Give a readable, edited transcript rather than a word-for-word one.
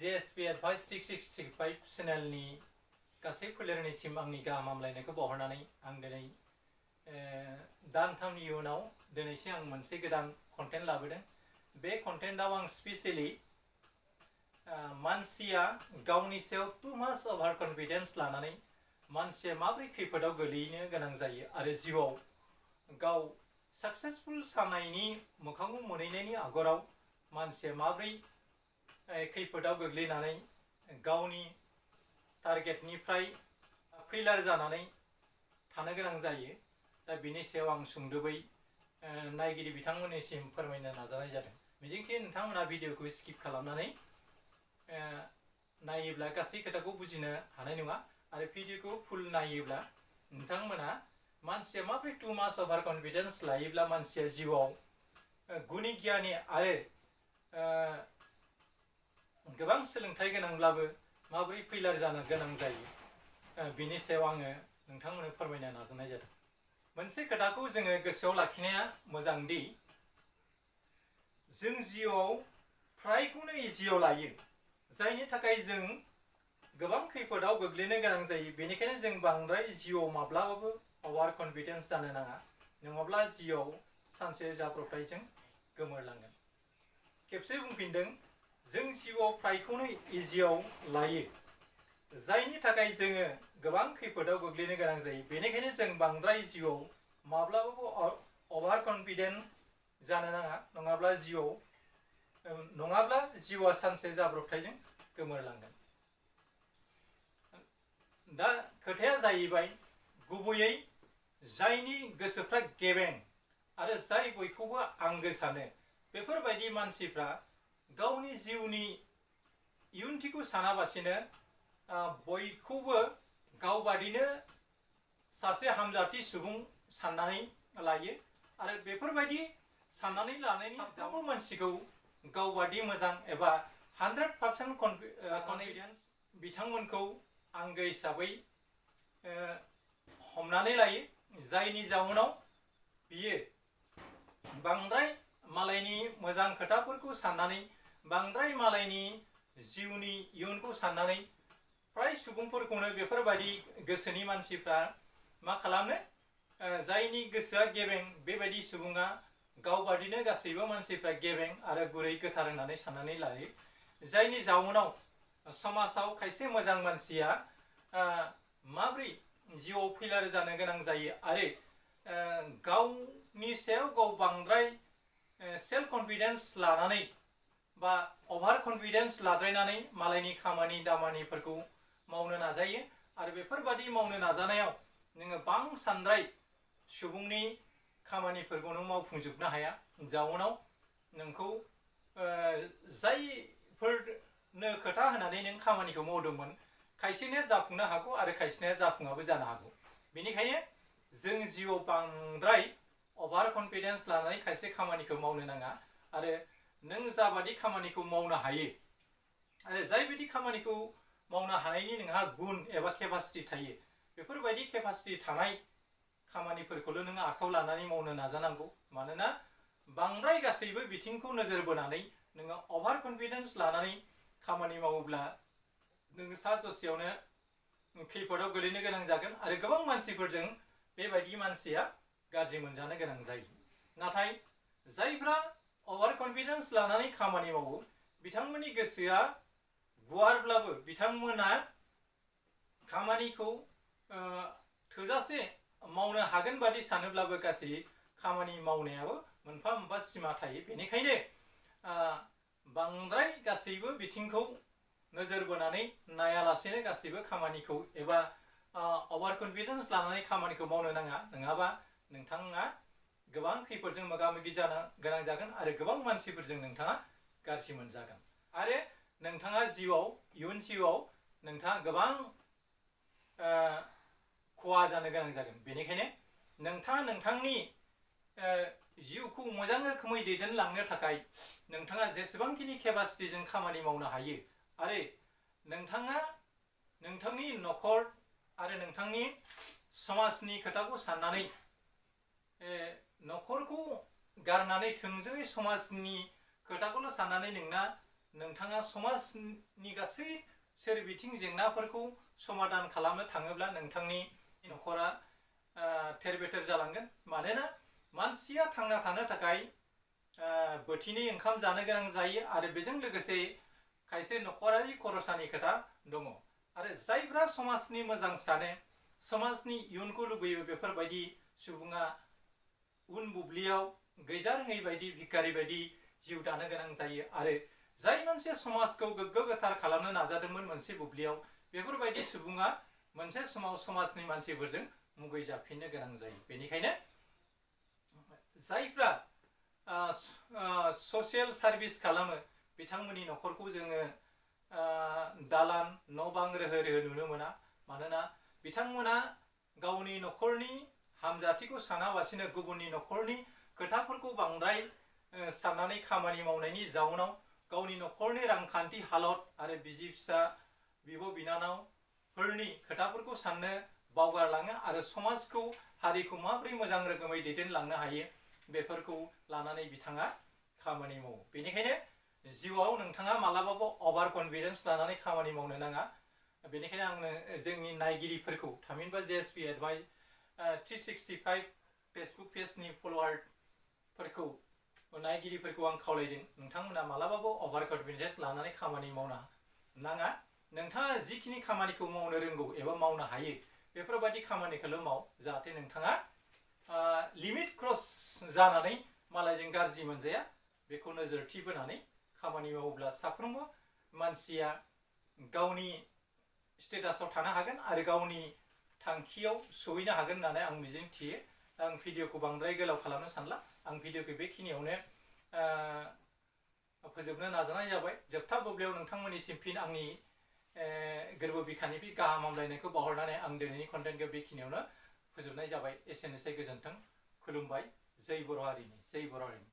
JSP Advice 665 चेनेलनि गासै फोलेरनिसिम आंनि गाहाम हामलायनायखौ बावहरनानै आं दिनै दानथामनि उनाव दिनैसो आं मोनसे गोदान कन्टेन्ट लाबोदों। बे कन्टेन्टआव आं स्पेसियेलि मानसिया गावनि सायाव टु माच अभार कन्फिडेन्स लानानै मानसिया माबोरै खैफोदाव गोलैनो गोनां जायो आरो जिउआव गाव साक्सेसफुल जानायनि मोखांखौ मोनहैनायनि आगराव मानसिया माबोरै खैफोदाव गोग्लैनानै गावनि टारगेटनिफ्राय फेलार जानानै थानो गोनां जायो। दा बेनि सायाव आं सुंदबै नायगिरि बिथांमोननिसिम फोरमायनो नाजानाय जादों। मिजिंथियो नोंथांमोना भिडिअखौ स्किप खालामनानै नायोब्ला गासै खोथाखौ बुजिनो हानाय नङा आरो भिडिअखौ फुल नायोब्ला नोंथांमोना मानसिया माबोरै टु माच अभार कन्फिडेन्स लायोब्ला मानसिया जिउआव गुनि गियानि आरो गोबां सोलोंथाइ गोनांब्लाबो माबोरै फेलार जानो गोनां जायो बिनि सायाव आङो नोंथांमोननो फोरमायनो नाजानाय जादों। मोनसे खोथाखौ जोङो गोसोआव लाखिनाया मोजांदि जों जिउआव फ्रायखौनो इजियाव लायो, जायनि थाखाय जों गोबां खैफोदाव गोग्लैनो गोनां जायो। बेनिखायनो जों बांद्राय जिउआव माब्लाबाबो अभार कन्फिडेन्स जानो नाङा, नङाब्ला जिउआव सानसे जाब्रबथायजों गोमोरलांगोन। खेबसे बुंफिनदों, जों जिउआव फ्रायखौनो इजियाव लायो, जायनि थाखाय जोङो गोबां खैफोदाव गोग्लैनो गोनां जायो। बेनिखायनो जों बांद्राय जिउआव माब्लाबाबो अभार कन्फिडेन्ट जानो नाङा, नङाब्ला जिउआ सानसे जाब्रबथायजों गोमोरलांगोन। दा खोथाया जाहैबाय, गुबैयै जायनि गोसोफ्रा गेबें आरो जाय बयखौबो आंगो सानो, बेफोरबायदि मानसिफ्रा गावनि जिउनि इयुनथिखौ सानाबासिनो बयखौबो गावबादिनो सासे हामजाथि सुबुं साननानै लायो आरो बेफोरबायदि साननानै लानायनि साफ्रोमबो मानसिखौ गावबादि मोजां एबा 100% कन्फिडेन्स बिथांमोनखौ आंगो हिसाबै हमनानै लायो, जायनि जाउनाव बियो बांद्राय मालायनि मोजां खोथाफोरखौ साननानै, बांद्राय मालायनि जिउनि इयुनखौ साननानै फ्राय सुबुंफोरखौनो बेफोरबायदि गोसोनि मानसिफ्रा मा खालामो, जायनि गोसोआ गेबें बेबायदि सुबुङा गावबादिनो गासैबो मानसिफ्रा गेबें आरो गुरै गोथार होननानै साननानै लायो, जायनि जाउनाव समाजाव खायसे मोजां मानसिया माबोरै जिउआव फेलार जानो गोनां जायो आरो गावनि सायाव गाव बांद्राय सेल्फ कन्फिडेन्स लानानै बा अभार कन्फिडेन्स लाद्रायनानै मालायनि खामानि दामानिफोरखौ मावनो नाजायो आरो बेफोरबादि मावनो नाजानायाव नोङो बांसानद्राय सुबुंनि खामानिफोरखौनो मावफुंजोबनो हाया, जाउनाव नोंखौ जायफोरनो खोथा होनानै नों खामानिखौ मावदोंमोन, खायसेनिया जाफुंनो हागौ आरो खायसेनिया जाफुङाबो जानो हागौ। बेनिखायनो जों जिउआव बांद्राय अभार कन्फिडेन्स लानानै खायसे खामानिखौ मावनो नाङा आरो नों जाबादि खामानिखौ मावनो हायो आरो जायबायदि खामानिखौ मावनो हानायनि नोंहा गुन एबा केपासिटि थायो, बेफोरबायदि केपासिटि थानाय खामानिफोरखौल' नों आखायाव लानानै मावनो नाजानांगौ। मानोना बांद्राय गासैबो बिथिंखौ नोजोर बोनानै नोङो अभार कन्फिडेन्स लानानै खामानि मावोब्ला नोङो सा ससेयावनो खैफोदाव गोलैनो गोनां जागोन आरो गोबां मानसिफोरजों बेबायदि मानसिया गाज्रि मोनजानो गोनां जायो। नाथाय जायफ्रा अभार कन्फिडेन्स लानानै खामानि मावो, बिथांमोननि गोसोआ गुवारब्लाबो बिथांमोना खामानिखौ थोजासे मावनो हागोन बादि सानोब्लाबो गासै खामानि मावनायाबो मोनफा मोनफा सिमा थायो। बेनिखायनो बांद्राय गासैबो बिथिंखौ नोजोर बोनानै नायालासेनो गासैबो खामानिखौ एबा अभार कन्फिडेन्स लानानै खामानिखौ मावनो नाङा, नङाबा नोंथाङा गोबां खैफोदजों मोगा मोगि जानो गोनां जागोन आरो गोबां मानसिफोरजों नोंथाङा गाज्रि मोनजागोन आरो नोंथाङा इयुन जिउआव नोंथाङा गोबां खहा जानो गोनां जागोन। बेनिखायनो नोंथाङा नोंथांनि जिउखौ मोजां रोखोमै दैदेनलांनो थाखाय नोंथाङा जेसेबांखिनि केपासिटिजों खामानि मावनो हायो आरो नोंथाङा नोंथांनि न'खर आरो नोंथांनि समाजनि खोथाखौ साननानै न'खरखौ गारनानै थोंजोङै समाजनि खोथाखौल' साननानै नोंना नोंथाङा समाजनि गासै सोरबिथिं जेंनाफोरखौ समाधान खालामनो थाङोब्ला नोंथांनि न'खरा थेर बेथेर जालांगोन। मानोना मानसिया थांना थानो थाखाय बोथिनै ओंखाम जानो गोनां जायो आरो बेजों लोगोसे खायसे न'खरारि खरसानि खोथा दङ। आरो जायफ्रा समाजनि मोजां सानो, समाजनि इयुनखौ लुबैयो, बेफोरबायदि सुबुङा उन बुब्लियाव गैजारोङै बायदि भिखारि बायदि जिउ दानो गोनां जायो। आरो जाय मानसिया समाजखौ गोग्गो गोथार खालामनो नाजादोंमोन मोनसे बुब्लियाव, बेफोरबायदि सुबुङा मोनसे समाव समाजनि मानसिफोरजों मुगैजाफिननो गोनां जायो। बेनिखायनो जायफ्रा ससियेल सार्भिस खालामो बिथांमोननि न'खरखौ जोङो दालान न' बां रोहो रोहो नुनो मोना। मानोना बिथांमोना गावनि न'खरनि हामजाथिखौ सानालासिनो गुबुननि न'खरनि खोथाफोरखौ बांद्राय साननानै खामानि मावनायनि जाउनाव गावनि न'खरनि रांखान्थि हालत आरो बिसि फिसा बिब' बिनानावफोरनि खोथाफोरखौ साननो बावगारलाङो आरो समाजखौ हारिखौ माबोरै मोजां रोखोमै दैदेनलांनो हायो बेफोरखौ लानानै बिथाङा खामानि मावो। बेनिखायनो जिउआव नोंथाङा मालाबाबो अभार कनफिडेन्स लानानै खामानि मावनो नाङा। बेनिखायनो आंनो जोंनि नायगिरिफोरखौ थामहिनबा JSP एडभाइस 365 फेसबुक पेजनि फलोवारफोरखौ नायगिरिफोरखौ आं खावलायदों, नोंथांमोना मालाबाबो अभार कनफिडेन्स लानानै खामानि मावनो नाङा। नोंथाङा जिखिनि खामानिखौ मावनो रोंगौ एबा मावनो हायो बेफोरबायदि खामानिखौल' माव, जाहाथे नोंथाङा लिमिट क्रस जानानै मालायजों गाज्रि मोनजाया। बेखौ नोजोरथि बोनानै खामानि मावोब्ला साफ्रोमबो मानसिया गावनि स्टेटासाव थानो हागोन आरो गावनि थांखियाव सहैनो हागोन होननानै आं मिजिं थियो। आं भिडिअखौ बांद्राय गोलाव खालामनो सानला। आं भिडिअखौ बेखिनियावनो फोजोबनो नाजानाय जाबाय। जोबथा बुब्लियाव नोंथांमोननिसिम फिन आंनि गोरबो बिखानिफ्राय गाहाम हामलायनायखौ बावहरनानै आं दिनैनि कन्टेन्टखौ बेखिनियावनो फोजोबनाय जाबाय। एसेनोसै, गोजोन्थों, खुलुमबाय। जै बर' हारिनि, जै बर' हारिनि।